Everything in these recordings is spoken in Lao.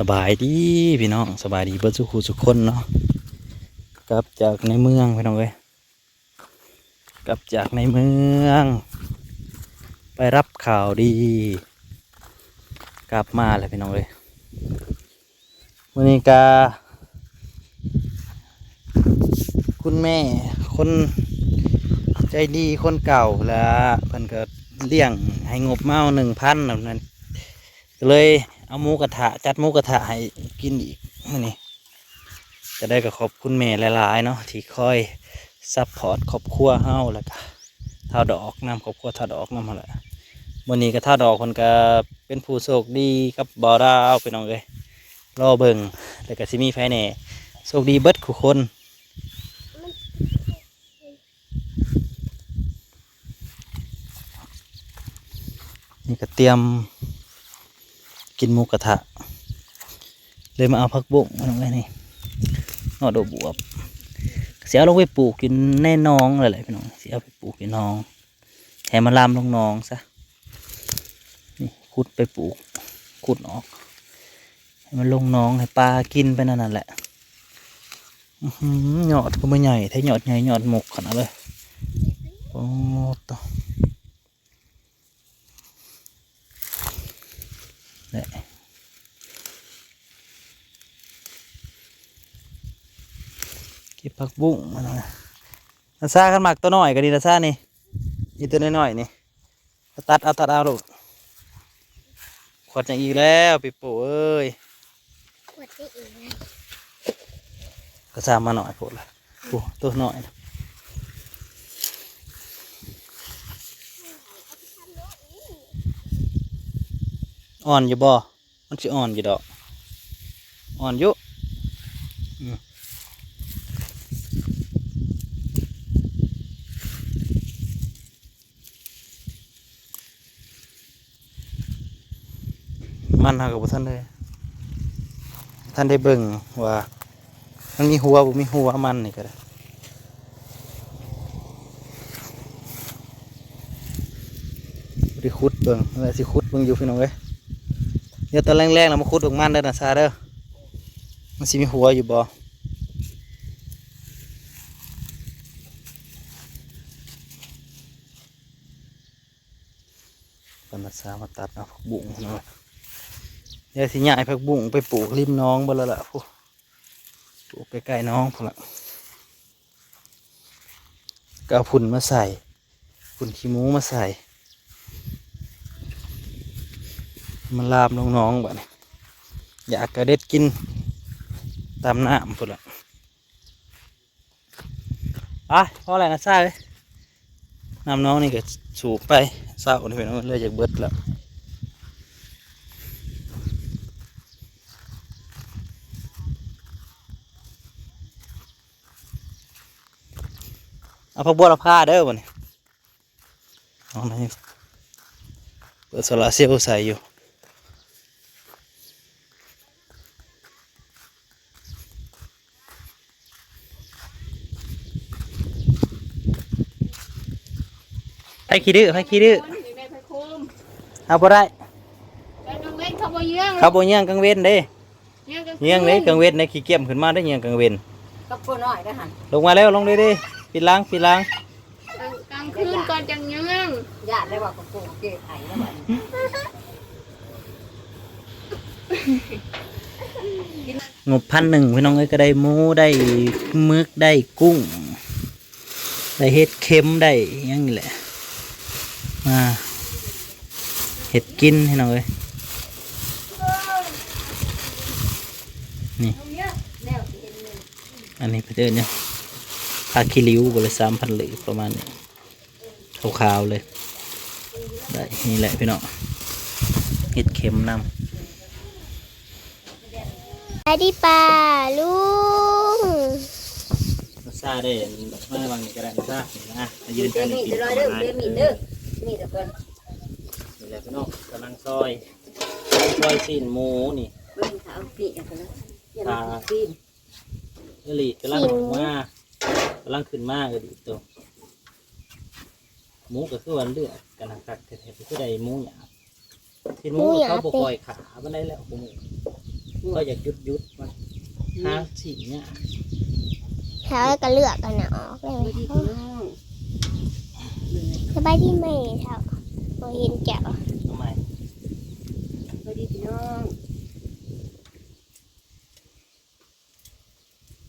ສະບາຍດີພີ່ນ້ອງ ສະບາຍດີເບິດສູ່ຄູ່ສູ່ຄົນເນາະ. ກັບຈາກໃນເມືອງພີ່ນ້ອງເອີຍ ກັບຈາກໃນເມືອງ ໄປຮັບຂ່າວດີ ກັບມາແລ້ວພີ່ນ້ອງເອີຍ. ມື້ນີ້ກະ ຄຸນແມ່ຄົນໃຈດີຄົນເກົ່າແຫຼະ ເພິ່ນກໍລ້ຽງໃຫ້ງົບມາໜຶ່ງພັນນັ້ນ ກໍເລີຍເອົາໝູກະທະ ຈັດໝູກະທະໃຫ້ກິນອີກມື້ນີ້. ຈະໄດ້ກໍຂອບຄຸນແມ່ຫຼາຍໆເນາະ ທີ່ຄອຍຊັບພອດຄອບຄົວເຮົາ ແລ້ວກະທ້າວດອກນຳ ຄອບຄົວທ້າວດອກນຳຫັ້ນແຫຼະ. ມື້ນີ້ກໍທ້າວດອກເພິ່ນກໍເປັນຜູ້ໂຊກດີກັບບ່າວດາວ ພີ່ນ້ອງເອີຍ ລໍເບິ່ງ ແລ້ວກໍຊິມີໃຜແດ່ ໂຊກດີເບິດຄູ່ຄົນ. ນີ້ກໍຕຽມກິນໝູກະທະ ເລີຍມາເອົາຜັກບຸ້ງພີ່ນ້ອງເອີຍ ນີ້ ຍອດດອກບວບ ກໍຊິເອົາລົງໄປປູກຢູ່ໃນໜອງແລ້ວແຫຼະພີ່ນ້ອງ ຊິເອົາໄປປູກຢູ່ໜອງ ໃຫ້ມັນລາມລົງໜອງຊະ. ນີ້ຂຸດໄປປູກ ຂຸດອອກ ໃຫ້ມັນລົງໜອງ ໃຫ້ປາກິນໄປນັ້ນນັ້ນແຫຼະ. ອືຫື ຍອດຄືມາໃຫຍ່ແທ້ ຍອດໃຫຍ່ຍອດໝົກຂະໜາດເລີຍ. ໂອ້ໂຕ ແຫຼະ ເກັບຜັກບຸ້ງມານະ ນາຊາ ຄັນມັກໂຕນ້ອຍກໍນີ້ ນາຊາ ນີ້ ອີໂຕນ້ອຍໆນີ້ ຕັດເອົາ ຕັດເອົາລູກ. ຂວດຫຍັງອີກແລ້ວ ປີໂປ້ເອີຍ ຂວດຫຍັງອີກແລ້ວ ກະຊາມມາໜ້ອຍໂພດລະ. ໂອ້ ໂຕນ້ອຍນະ ອ່ອນຢູ່ບໍ່? ມັນຊິອ່ອນຢູ່ດອກ ອ່ອນຢູ່ ອືມ. ມັນເຮົາກໍບໍ່ທັນໄດ້ ທັນໄດ້ເບິ່ງວ່າມັນມີຫົວບໍ່ມີຫົວ ມັນນີ້ກໍໄດ້ ໄດ້ຂຸດເບິ່ງ ວ່າຊິຂຸດເບິ່ງຢູ່ພີ່ນ້ອງເອີຍ. ດຽວຕອນແລງໆລະມາຂຸດເບິ່ງມັນເດີ ນາຊາເດີ ມັນຊິມີຫົວຢູ່ບໍ່? ປານນາຊາມາຕັດເອົາຜັກບຸ້ງເນາະ ດຽວຊິຍ້າຍຜັກບຸ້ງໄປປູກລິມໜອງເບິດແລ້ວລະ ພຸ້ນ ປູກໃກ້ໆໜອງພຸ້ນລະ ກໍເອົາຝຸ່ນມາໃສ່ ຝຸ່ນຂີ້ໝູມາໃສ່ ມັນລາມລົງໜອງບາດນີ້ ຢາກກະເດັດກິນຕາມນ້ຳພຸ້ນລະ. ໄປ ພໍແລ້ວນາຊາເອີຍ ນ້ຳໜອງນີ້ກໍສູບໄປເຊົ້ານີ້ ເພິ່ນເລີຍຢາກເບິດແລ້ວ. ເອົາຜັກບົວລະພາເດີບັດນີ້ ເອົາ ເປີດໂຊລາເຊວໃສ່ຢູ່. ໃຜຂີ້ດື້ ໃຜຂີ້ດື້ ເອົາບໍ່ໄດ້ ກາງເວັນເຂົາບໍ່ເຍືອງ ເຂົາບໍ່ເຍືອງກາງເວັນເດ້. ເຍືອງເດ້ ກາງເວັນໄດ້ຂີ້ກຽມຂຶ້ນມາໄດ້ ເຍືອງກາງເວັນ ກັບຜູ້ນ້ອຍໄດ້ຫັ້ນ ລົງມາແລ້ວ ລົງເດ້ ເດ້ ປິດຫຼັງ ປິດຫຼັງ ກາງ ກາງຄືນກ່ອນຈັ່ງເຍືອງ ຢ້ານແລ້ວວ່າ ກໍໂກເກໄອແລ້ວບັດນີ້ ງົບພັນໜຶ່ງ ພີ່ນ້ອງເອີຍ ກໍໄດ້ໝູ ໄດ້ໝຶກ ໄດ້ກຸ້ງ ໄດ້ເຫັດເຂັມ ໄດ້ຫຍັງນີ້ແຫຼະ ມາເຮັດກິນພີ່ນ້ອງເອີຍ. ນີ້ ອັນນີ້ເພິ່ນເອີ້ນຫຍັງ ຜ້າຂີ້ລິ້ວບໍ ຫຼື ສາມພັນ ຫຼື ປະມານນີ້ ຂາວໆເລີຍ ໄດ້ ນີ້ແຫຼະພີ່ນ້ອງ ເຫັດເຂັມນຳ. ສະບາຍດີປ້າລຸງ ນາຊາເດ້ ມາວາງນີ້ກໍໄດ້ ນາຊາ ນີ້ນະ ມາຢືນທາງນີ້ ມີດເດີ ມີດເດີ ມີດກ່ອນ ນີ້ແຫຼະພີ່ນ້ອງ ກຳລັງຊອຍ ຊອຍຊີ້ນໝູນີ້ ເບິ່ງຂາວປີກກັນນະ ຢາກກິນຊີ້ນ ເອີລີດກຳລັງອອກມາ ກຳລັງຂຶ້ນມາ ເອີລີດໂຕ ໝູກໍຄືວ່າເລືອດກັນຄັກແທ້ໆ ຄືໄດ້ໝູຫຍາບ ຊີ້ນໝູ ໝູຫຍາບ ເຂົາບໍ່ຄ່ອຍຂ້າປານໃດແລ້ວ ໝູ ຂ້ອຍຢາກຢຸດໆ ມັນຫາຊິຍາກ ເຮົາກໍເລືອກອັນນັ້ນອອກເລີຍ. ສະບາຍດີພີ່ນ້ອງ ສະບາຍດີແມ່ເຖົ້າ ບໍ່ເຫັນເຈົ້າ ເອົາໃໝ່ ສະບາຍດີພີ່ນ້ອງ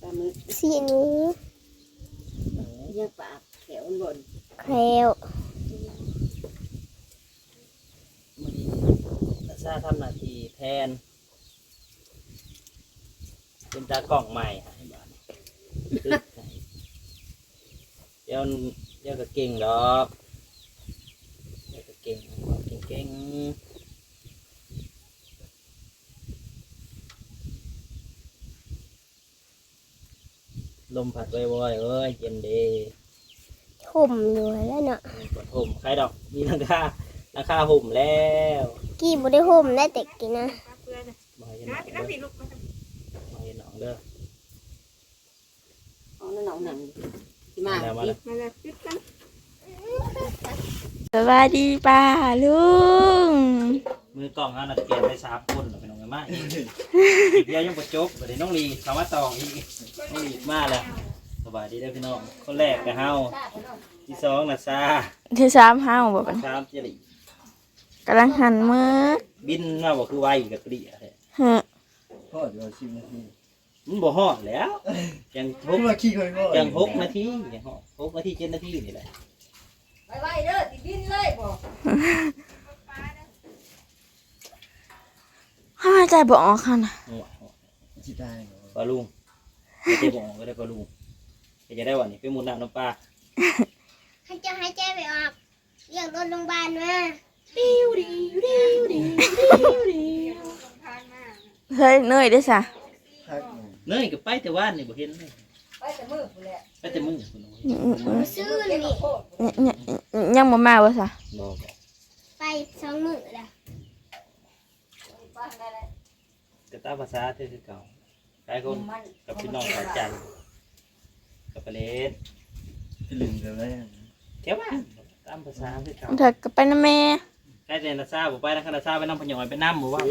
ປາໝຶກ ຊີ້ນໝູ ຍັງປາກແຂ້ວມັນບໍ່ ແຂ້ວ ມື້ນີ້ນາຊາທຳໜ້າທີ່ແທນ ເປັນຕາກ້ອງໃໝ່ໃຫ້ບາດນີ້ ດຽວ ດຽວກໍເກັ່ງດອກ ດຽວກໍເກັ່ງ ເກັ່ງໆ. ລົມພັດວອຍໆ ເອີຍ ເຢັນເດ້ ຮົ່ມຢູ່ຫັ້ນແຫຼະເນາະ ເອີ ບໍ່ຮົ່ມໃຄດອກ ມີຫຼັງຄາ ຫຼັງຄາຮົ່ມແລ້ວ ກີ້ບໍ່ໄດ້ຮົ່ມໄດ້ແຕ່ກີ້ນະ ບໍ່ໃຫ້ເຫັນໜ້ອງເດີ ບໍ່ໃຫ້ເຫັນໜ້ອງເດີ ເອົາໜ້ອງນັ່ງ ຊິມາ ມາແລ້ວ ມາແລ້ວ ມາແລ້ວ ປິດກັນ ສະບາຍດີປ້າລຸງ ມືກ້ອງເຮົານັ້ນປ່ຽນໄປສາມຄົນແລ້ວ ພີ່ນ້ອງເອີຍ ມາອີກ ອີກດຽວຍັງບໍ່ຈົບ ບັດນີ້ນ້ອງລີເຂົ້າມາຕໍ່ອີກ ນ້ອງລີມາແລ້ວ ສະບາຍດີເດີພີ່ນ້ອງ ຄົນແລກກໍເຮົາ ທີສອງນາຊາ ທີສາມເຮົາບໍ່ບັດນີ້ ສາມເຈລີ ກຳລັງຫັນເມືອ ບິນມາບໍ່ຄືໄວກັບກະດີແທ້ ຮະ ພໍດຢູ່ສິບນາທີ ມັນບໍ່ຮອດແລ້ວ ຍັງຫົກ ຄືວ່າຂີ່ຄ່ອຍໆ ຍັງຫົກນາທີ ຍັງຮອດຫົກນາທີ ເຈັດນາທີນີ້ແຫຼະ ໄວໆເດີ ຊິບິນເລີຍບໍ່ ຫາຍໃຈບໍ່ອອກຫັ້ນນະ ໂອ້ຍ ຊິຕາຍບໍ່ ປ້າລຸງ ຫາຍໃຈບໍ່ອອກກໍໄດ້ປ້າລຸງ ເຮັດຈັ່ງໃດວະນີ້ ໄປມຸດນ້ຳນຳປາ ໃຫ້ເຈົ້າຫາຍໃຈບໍ່ອອກ ຮຽກລົດໂລງບານມາ ເຮີ້ຍ ເນີຍເດ້ຊະ ເນີຍກໍໄປແຕ່ວານນີ້ບໍ່ເຫັນເລີຍ ໄປແຕ່ມື້ພຸ້ນແຫຼະ ໄປແຕ່ມື້ພຸ້ນ ອືມໆ ມື້ຊືນນີ້ ຍັງ ຍັງ ຍັງບໍ່ມາບໍ່ຊະ ບໍ່ ໄປສອງມື້ແລ້ວ ກໍຕາມພາສາເທື່ອຄືເກົ່າ ຫຼາຍຄົນກັບພີ່ນ້ອງຂາດໃຈ ກໍໄປເລ່ນ ໄປຫຼິ້ນກັນແລ້ວ ແຖວບ້ານ ຕາມພາສາຄືເກົ່າ ແລ້ວກໍໄປນຳແມ່ ໃກ້ແຕ່ນາຊາບໍ່ໄປນະ ຄັນນາຊາໄປນຳພະຍອຍໄປນຳບໍ່ວ່າ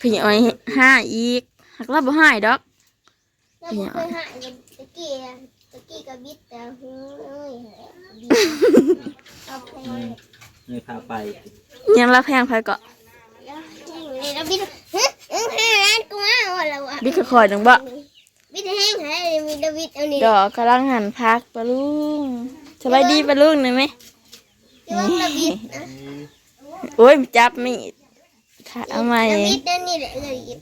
ພະຍອຍຮ້າຍອີກ ຫາກລາວບໍ່ຮ້າຍດອກ ລາວບໍ່ເຄີຍຮ້າຍ ຕະກີ້ ຕະກີ້ກໍບິດແຕ່ຫູເອີຍ ເອົາແພງ ເອີຍ ພາໄປ ຍັງລາວແພງໃຜເກາະ ລາວແພງເລີຍ ລາວບິດ ຮະ ເອີຍ ຫ້າລ້ານກວ່າວ່າລາວວ່າ ບິດຄ່ອຍໆໜຶ່ງບໍ່ ບິດແຮງໃຫ້ມີດາວິດອັນນີ້ ດອກກຳລັງຫັນຜັກປ້າລຸງ ສະບາຍດີປ້າລຸງໄດ້ໄໝ ລາວບິດນະ ໂອ້ຍ ຈັບມີດ ຖ້າເອົາໃໝ່ ດາວິດອັນນີ້ແຫຼະ ດາວິດ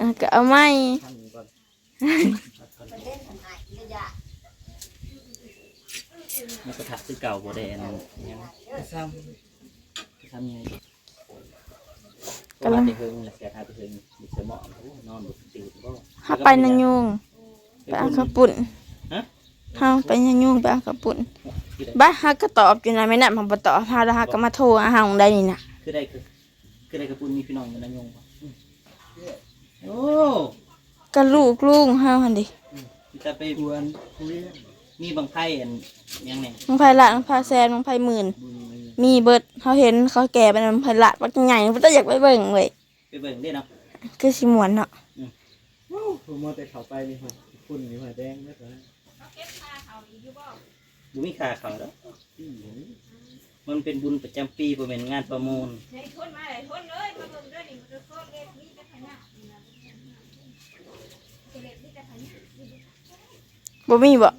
ອ່ະ ກໍເອົາໃໝ່ ມັນກະທະຄືເກົ່າບໍ່ໄດ້ອັນຫຍັງ ກະຊຳ ກະຊຳໃຫຍ່ ກຳລັງ ເຮົາໄປນາຍູງ ໄປເອົາເຂົ້າປຸ້ນ ຮະ ເຮົາໄປນາຍູງໄປເອົາເຂົ້າປຸ້ນ ບາດເຮົາກໍຕອບຢູ່ນະ ແມ່ນນະ ມັນບໍ່ຕອບເຮົາ ແລ້ວເຮົາກໍມາໂທຫາເຮົາໄດ້ນີ້ນະ ຄືໄດ້ ຄື ຄືໄດ້ເຂົ້າປຸ້ນ ມີພີ່ນ້ອງຢູ່ນາຍູງບໍ່ ໂອ້ ກະລູກລຸງເຮົາຫັ້ນເດ ມີແຕ່ໄປ ມີບັ້ງໄຟອັນຫຍັງແດ່ ບັ້ງໄຟລ້ານ ບັ້ງໄຟແສນ ບັ້ງໄຟໝື່ນ ມີເບິດ ເຮົາເຫັນເຂົາແກ່ໄປນຳບັ້ງໄຟລ້ານ ບັກໃຫຍ່ ບໍ່ຕາຢາກໄປເບິ່ງເວີຍ ໄປເບິ່ງເດ້ເນາະ ຄືຊິມ່ວນເນາະ ໂອ້ ບໍ່ມົວແຕ່ເຂົ້າໄປນີ້ ຝຸ່ນຢູ່ຫອຍແດງເບິດແລ້ວ ບໍ່ມີຄ່າເຂົ້າດອກ ມັນເປັນບຸນປະຈຳປີ ບໍ່ແມ່ນງານປະມູນ ໃຫ້ຄົນມາຫຼາຍຄົນເລີຍ ມາເບິ່ງເດີນີ້ ມັນກໍເລັບ ມີແຕ່ພະຍາດ ເລັບມີແຕ່ພະຍາດ ບໍ່ມີບໍ່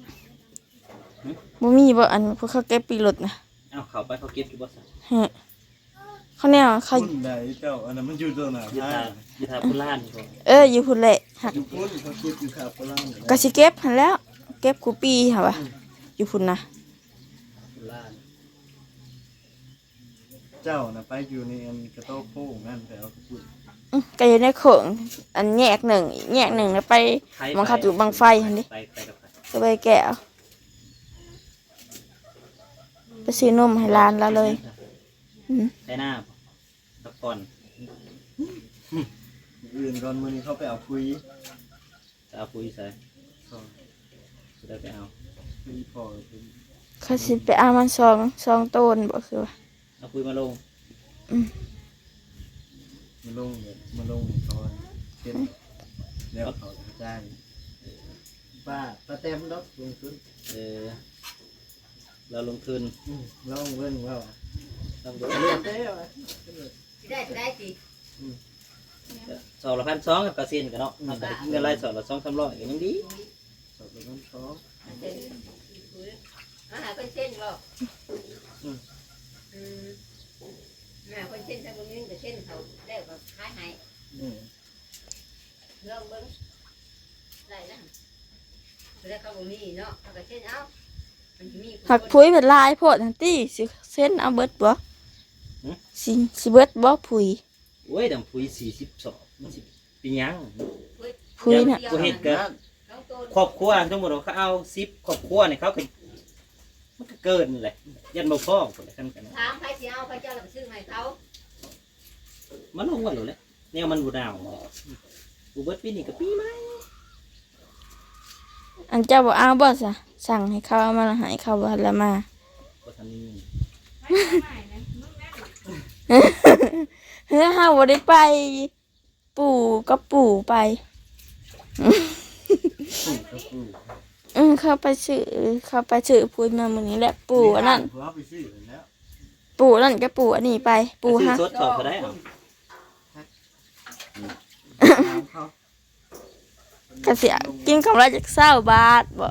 ຫຶ ບໍ່ມີບໍ່ ອັນພວກເຂົາເກັບປີກລົດນະ ເອົາເຂົ້າໄປ ເຂົາເກັບຢູ່ບໍ່ຊະ ຮະ ເຂົາແນວເຂົາ ພຸ້ນໃດເຈົ້າ ອັນນັ້ນມັນຢູ່ຕົວໜ້າ ຢູ່ທ່າ ຢູ່ທ່າໂພລານ ເອີ ຢູ່ພຸ້ນແຫຼະ ຢູ່ພຸ້ນ ເຂົາເກັບຢູ່ທ່າໂພລານ ກໍຊິເກັບຫັ້ນແຫຼ້ວ ເກັບຄູ່ປີຫັ້ນວ່າ ຢູ່ພຸ້ນນະ ເຈົ້ານະໄປຢູ່ໃນອັນກະໂຕໂຄ້ງນັ້ນ ໄປເອົາກະປຸ້ນ ອື ກໍຢູ່ໃນໂຄ້ງ ອັນແຍກໜຶ່ງ ອີກແຍກໜຶ່ງນະ ໄປໝ່ອງເຂົາຈູດບັ້ງໄຟຫັ້ນເດ ໄປ ໄປກັບໃຜ ກໍໄປແກ້ວ ໄປຊື້ນົມໃຫ້ຫຼານລາວເລີຍ ອື ໄປນາ ພັກຜ່ອນ ມື້ອື່ນກ່ອນ ມື້ນີ້ເຂົາໄປເອົາປຸ໋ຍ ໄປເອົາປຸ໋ຍໃສ ຜູ້ໃດໄປເອົາ ເຂົາຊິໄປເອົາມັນສອງ ສອງໂຕນບໍ່ ຄືວ່າ ເອົາປຸ໋ຍມາລົງ ອື ມາລົງເດີ ມາລົງໃຫ້ເຂົາເຊັນ ແລ້ວເຂົາຈະຈ່າຍ. ປ້າ ປ້າແຕມດອກລົງທຶນ. ເອີ ລາວລົງທຶນ. ອືມ ລອງເບິ່ງວ່າ ລອງເບິ່ງ ແລ້ວແຕ່ວ່າ ຊິໄດ້ເທົ່າໃດຕິ. ອືມ ສອບລະພັນສອງ ກໍເຊັນກັນເນາະ. ອືມ ເຮົາກໍໄດ້ເງິນລາຍສອບລະສອງສາມຮ້ອຍ ກໍຍັງດີ. ສອບລະພັນສອງ ເຊັນ ມາຫາເພິ່ນເຊັນບໍ? ອືມ ອືມ ມາຫາເພິ່ນເຊັນ ຖ້າບໍ່ມີເງິນກໍເຊັນເຂົາ ແລ້ວກໍຂາຍໃຫ້. ອືມ ລອງເບິ່ງ ໄດ້ນະ ແລ້ວເຂົາບໍ່ມີເນາະ ເຂົາກໍເຊັນເອົາ. ມັນຊິມີຜູ້ ຜັກ ຄົນ ຜຸຍເພິ່ນຫຼາຍໂພດຫັ້ນຕິ ຊິເຊັນເອົາເບິດບໍ່? ຫຶ? ຊິ ຊິເບິດບໍ່ຜຸຍ? ໂອ້ຍ ດຳຜຸຍສີ່ສິບສອບ ມັນຊິເປັນຫຍັງ? ຜຸຍນະ ບໍ່ເຮັດກະ ຄອບຄົວ ສົມມຸດວ່າເຂົາເອົາສິບຄອບຄົວນີ້ ເຂົາກໍ ມັນກໍເກີນແຫຼະ ຢ້ານບໍ່ພໍພຸ້ນແຫຼະ. ຄັນ ຖາມໃຜຊິເອົາ ເຂົາເຈົ້າລະໄປຊື້ໃຫ້ເຂົາ. ມາລົງໄວ້ໂລດແຫຼະ ແນວມັນບໍ່ໜາວ ບໍ່ເບິດປີນີ້ກໍປີໃໝ່. ອັນເຈົ້າບໍ່ເອົາບໍ່ຊະ? ສັ່ງໃຫ້ເຂົາເອົາມາລະໃຫ້ເຂົາບໍ່ລະມາ. ບໍ່ທັນມີເງິນ ເຮືອເຮົາບໍ່ໄດ້ໄປ ປູ່ກັບປູ່ໄປ. ປູ່ກັບປູ່ ອື ເຂົາໄປຊື້ ເຂົາໄປຊື້ປຸ໋ຍມາມື້ນີ້ແຫຼະ ປູ່ອັນນັ້ນ ເຂົາໄປຊື້ນັ້ນແຫຼະ ປູ່ນັ້ນກັບປູ່ອັນນີ້ໄປ ປູ່ ຊື້ ຫາ ສົດເຂົ້າເທົ່າໃດເອົາ? ຖາມເຂົາ ກະຊິກິນກຳໄລຈັກຊາວບາດບໍ? ບໍ່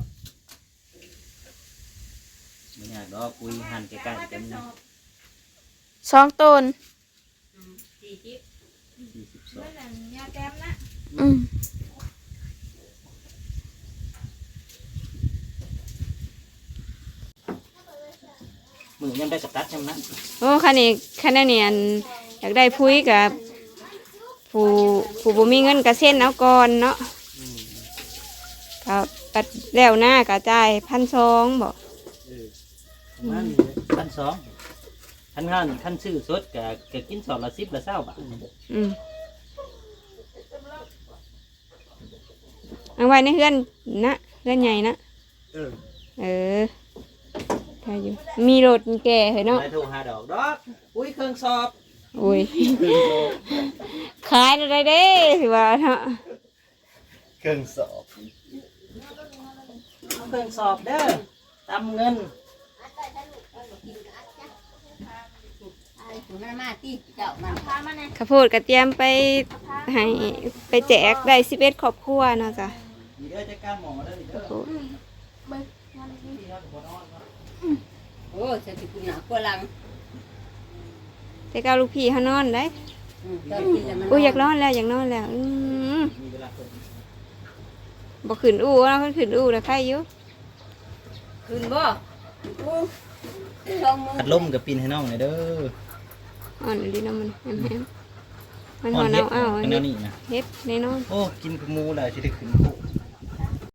ຍາກດອກ ປຸ໋ຍຫັ້ນໃກ້ໆກັນ ສອງໂຕນ ອືມ ສີ່ສິບ ສີ່ສິບສອງ ອືມ ມື້ຍາມໃດກໍຕັດຍາມນັ້ນ. ໂອ້ ຄັນນີ້ ຄັນອັນນີ້ ອັນ ຢາກໄດ້ປຸ໋ຍກໍ ຜູ້ ຜູ້ບໍ່ມີເງິນກໍເຊັນເອົາກ່ອນເນາະ. ອືມ ກໍບັດແລ້ວນາກໍຈ່າຍພັນສອງບໍ? ເອີ ປະມານນີ້ແຫຼະ ອືມ ພັນສອງ. ຄັນ ຄັນຊື້ສົດກໍ ກໍກິນສອບລະສິບລະຊາວບາດ. ອືມ ອືມ ເອົາໄວ້ໃນເຮືອນນະ ເຮືອນໃຫຍ່ນະ. ເອີ ເອີ ໄດ້ຢູ່ ມີລົດແກ່ເຮີ້ຍເນາະ. ໄດ້ໂທຫາດອກ ດອກ ປຸ໋ຍເຄື່ອງສອບ. ໂອ້ຍ ຂາຍແນວໃດເດ້ ຖືວ່າເນາະ ເຄື່ອງສອບ ເຄື່ອງສອບເດີ ຕຳເງິນ. ຂ້າວໂພດກໍຕຽມໄປໃຫ້ ໄປແຈກໄດ້ສິບເອັດຄອບຄົວເນາະຈ້ະ. ໂອ້ ສະຕິກຸນນາຄົວຫຼັງ ແຕ່ເກົ່າລູກພີ່ເຮົານອນໄດ໋. ອືມ ຕອນກິນແລ້ວມັນ ໂອ້ຍ ນອນ ຢາກນອນແລ້ວ ຢາກນອນແລ້ວ. ອືມ ບໍ່ຂຶ້ນອູ່ເນາະ ຄັນຂຶ້ນອູ່ນະໄຄຢູ່. ຂຶ້ນບໍ່? ໂອ້ ສອງໂມງ ພັດລົມກໍປິ່ນໃຫ້ນ້ອງແດ່ເດີ. ອ່ອນອີ່ຫຼີເນາະມັນ ແຮງໆ ມັນຮ້ອນເອົາໆ ແນວນີ້ນະ ເຮັດແນ່ນອນ. ໂອ້ ກິນກັບໝູແລ້ວຊິໄດ້ຂຶ້ນພູ.